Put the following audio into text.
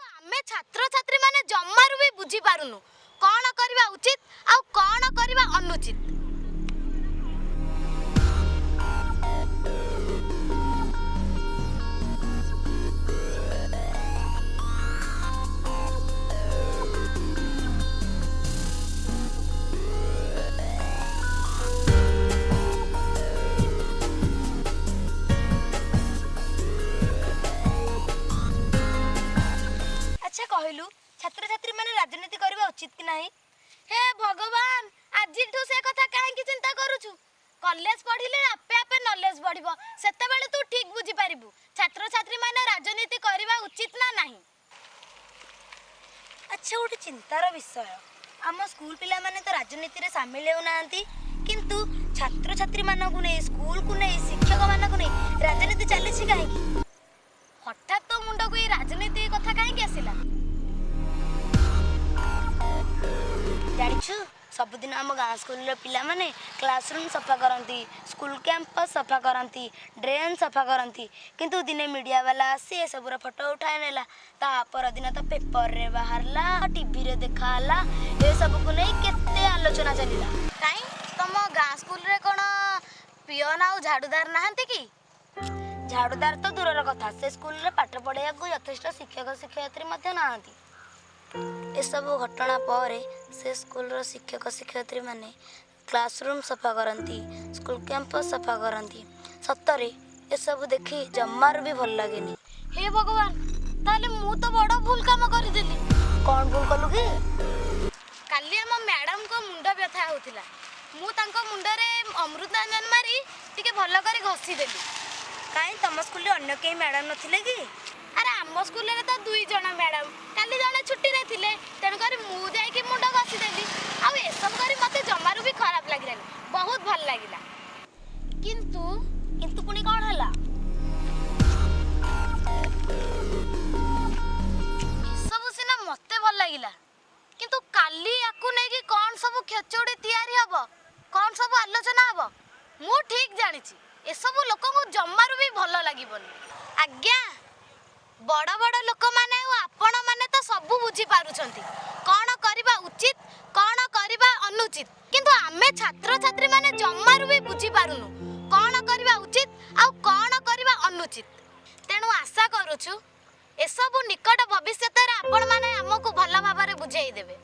ଆମେ ଛାତ୍ରଛାତ୍ରୀମାନେ ଜମାରୁ ବି ବୁଝିପାରୁନୁ କ'ଣ କରିବା ଉଚିତ ଆଉ କ'ଣ କରିବା ଅନୁଚିତ। ଆଚ୍ଛା କହିଲୁ, ଛାତ୍ରଛାତ୍ରୀମାନେ ରାଜନୀତି କରିବା ଉଚିତ କି ନାହିଁ? ହେ ଭଗବାନ, ଆଜିଠୁ ସେ କଥା କାହିଁକି ଚିନ୍ତା କରୁଛୁ? କଲେଜ ପଢିଲେ ଆପେ ଆପେ ନଲେଜ ବଢିବ, ସେତେବେଳେ ତୁ ଠିକ ବୁଝିପାରିବୁ ଛାତ୍ରଛାତ୍ରୀମାନେ ରାଜନୀତି କରିବା ଉଚିତ ନା ନାହିଁ। ଆଚ୍ଛା, ଗୋଟେ ଚିନ୍ତାର ବିଷୟ, ଆମ ସ୍କୁଲ ପିଲାମାନେ ତ ରାଜନୀତିରେ ସାମିଲ ହେଉନାହାନ୍ତି, କିନ୍ତୁ ଛାତ୍ରଛାତ୍ରୀମାନଙ୍କୁ ନେଇ, ସ୍କୁଲକୁ ନେଇ, ଶିକ୍ଷକମାନଙ୍କୁ ନେଇ ରାଜନୀତି ଚାଲିଛି କାହିଁକି? ହଠାତ୍ ତୋ ମୁଣ୍ଡକୁ ଏଇ ରାଜନୀତି କଥା କାହିଁକି ଆସିଲା? ଜାଣିଛୁ, ସବୁଦିନ ଆମ ଗାଁ ସ୍କୁଲର ପିଲାମାନେ କ୍ଲାସରୁମ୍ ସଫା କରନ୍ତି, ସ୍କୁଲ କ୍ୟାମ୍ପସ୍ ସଫା କରନ୍ତି, ଡ୍ରେନ୍ ସଫା କରନ୍ତି। କିନ୍ତୁ ଦିନେ ମିଡ଼ିଆ ବାଲା ଆସି ଏସବୁର ଫଟୋ ଉଠାଇ ନେଲା। ତା ପରଦିନ ତ ପେପରରେ ବାହାରିଲା, ଟିଭିରେ ଦେଖାହେଲା, ଏସବୁକୁ ନେଇ କେତେ ଆଲୋଚନା ଚାଲିଲା। କାଇଁ, ତମ ଗାଁ ସ୍କୁଲରେ କ'ଣ ପିଅନ ଆଉ ଝାଡୁଦାର ନାହାନ୍ତି କି? ଝାଡୁଦାର ତ ଦୂରର କଥା, ସେ ସ୍କୁଲରେ ପାଠ ପଢ଼ାଇବାକୁ ଯଥେଷ୍ଟ ଶିକ୍ଷକ ଶିକ୍ଷୟିତ୍ରୀ ମଧ୍ୟ ନାହାନ୍ତି। ଏସବୁ ଘଟଣା ପରେ ସେ ସ୍କୁଲର ଶିକ୍ଷକ ଶିକ୍ଷୟିତ୍ରୀମାନେ କ୍ଲାସରୁମ୍ ସଫା କରନ୍ତି, ସ୍କୁଲ କ୍ୟାମ୍ପସ୍ ସଫା କରନ୍ତି। ସତରେ ଏସବୁ ଦେଖି ଜମାରୁ ବି ଭଲ ଲାଗେନି। ହେ ଭଗବାନ, ତାହେଲେ ମୁଁ ତ ବଡ଼ ଭୁଲ କାମ କରିଦେଲି। କ'ଣ ଭୁଲ କଲୁ କି? କାଲି ଆମ ମ୍ୟାଡମଙ୍କ ମୁଣ୍ଡ ବ୍ୟଥା ହେଉଥିଲା, ମୁଁ ତାଙ୍କ ମୁଣ୍ଡରେ ଅମୃତାଞ୍ଜନ ମାରି ଟିକେ ଭଲ କରି ଘଷିଦେଲି। କାହିଁ, ତମ ସ୍କୁଲରେ ଅନ୍ୟ କେହି ମ୍ୟାଡ଼ାମ୍ ନଥିଲେ କି? ଆରେ, ଆମ ସ୍କୁଲରେ ତ ଦୁଇ ଜଣ ମ୍ୟାଡମ, କାଲି ଜଣେ ଛୁଟିରେ ଥିଲେ, ତେଣୁକରି ମୁଁ ଯାଇକି ମୁଣ୍ଡ ଘଷିଦେଲି। ଆଉ ଏସବୁ କରି ମତେ ଜମାରୁ ବି ଖରାପ ଲାଗିଲାନି, ବହୁତ ଭଲ ଲାଗିଲା। କିନ୍ତୁ କିନ୍ତୁ ପୁଣି କ'ଣ ହେଲା? ଏସବୁ ସିନା ମତେ ଭଲ ଲାଗିଲା, କିନ୍ତୁ କାଲି ୟାକୁ ନେଇକି କ'ଣ ସବୁ ଖେଚୁଡ଼ି ତିଆରି ହବ, କ'ଣ ସବୁ ଆଲୋଚନା ହବ, ମୁଁ ଠିକ ଜାଣିଛି ଏସବୁ ଲୋକଙ୍କୁ ଜମାରୁ ବି ଭଲ ଲାଗିବନି। ଆଜ୍ଞା, ବଡ଼ ବଡ଼ ଲୋକମାନେ ଆଉ ଆପଣମାନେ ତ ସବୁ ବୁଝିପାରୁଛନ୍ତି କ'ଣ କରିବା ଉଚିତ, କ'ଣ କରିବା ଅନୁଚିତ, କିନ୍ତୁ ଆମେ ଛାତ୍ରଛାତ୍ରୀମାନେ ଜମାରୁ ବି ବୁଝିପାରୁନୁ କ'ଣ କରିବା ଉଚିତ ଆଉ କ'ଣ କରିବା ଅନୁଚିତ। ତେଣୁ ଆଶା କରୁଛୁ ଏସବୁ ନିକଟ ଭବିଷ୍ୟତରେ ଆପଣମାନେ ଆମକୁ ଭଲ ଭାବରେ ବୁଝେଇ ଦେବେ।